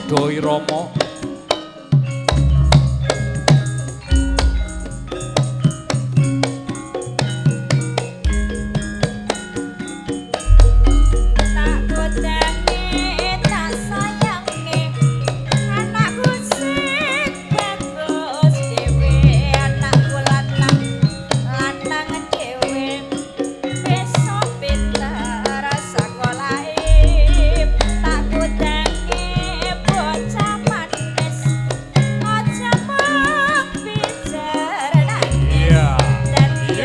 Padha irama. Tak godange, tak sayange, anakku sing bagus dhewe, anakku lanang, lanang dhewe, besok pinter sekolahe. Tak godange bocah manis, aja mung pijer nangis. Iya. Dadi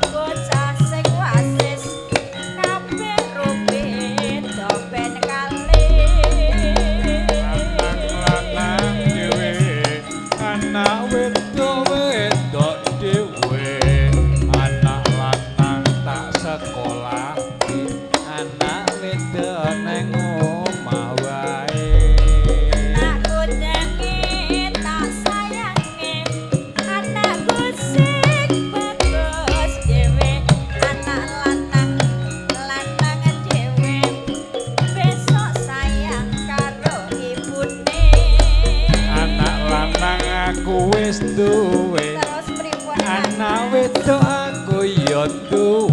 bocah sing wasis, kabeh rubeda ben kalih. Lanang dhewe, anak wedok wedok dhewe, anak lanang tak sekolah, anak wedok nang omah wae. Tak godange, tak sayange, anakku sing bagus dhewe, anak lanang, lanang dhewe, besok sayang karo ibune. Anak lanang aku wis duwe, Terus pripun, Mas? Anak wedok aku ya duwe.